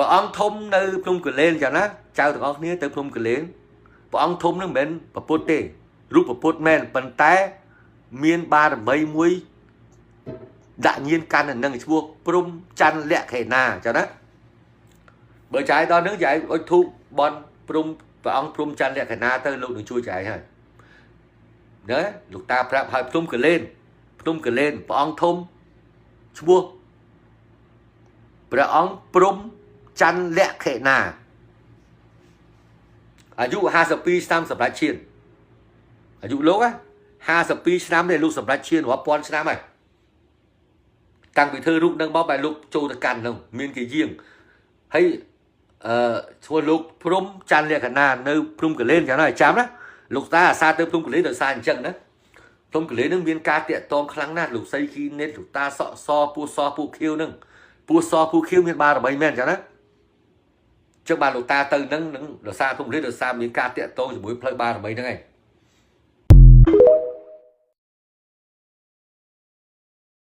ព្រះអង្គធំនៅភ្នំគូលែនចឹងណាចៅទាំងអស់គ្នាទៅភ្នំគូលែនព្រះអង្គធំនឹងមិនមែនពុទ្ធទេរូបពុទ្ធមែនប៉ុន្តែមានបារមីមួយដាក់ញៀនកាន់នឹងឈ្មោះព្រំច័ន្ទលក្ខិណាចឹងណាបើចាយដល់នឹងចាយអុជធូបបនព្រំព្រះអង្គព្រំច័ន្ទលក្ខិណាទៅលោកនឹងជួយចាយហើយណាលោកតាប្រាប់ឲ្យភ្នំកលែនភ្នំកលែនព្រះអង្គធំឈ្មោះព្រះអង្គព្រំច័ន្ទលក្ខិណាអាយុ52ឆ្នាំសម្រាប់ឈានអាយុលោក52ឆ្នាំទេលោកសម្រាប់ឈានរាប់ពាន់ឆ្នាំហើយតាំងពីធ្វើរូបនឹងមកបែរលោកចូលទៅកាន់នោះមានគេយាងហើយអឺឈ្មោះលោកព្រំច័ន្ទលក្ខណានៅភ្នំកលែនចឹងហើយចាំណាលោកតាអាសាទៅភ្នំកលែនដោយសារអញ្ចឹងណាភ្នំកលែននឹងមានការតាក់ទងខ្លាំងណាស់លោកសីគីនេតលោកតាសក់សពូសពូខៀវនឹងពូសពូខៀវមានបារមីមែនចឹងណាចឹងបានលោកតាទៅនឹងនឹងដោយសារភ្នំកលែនដោយសារមានការតាក់ទងជាមួយផ្លូវបារមីហ្នឹងឯង។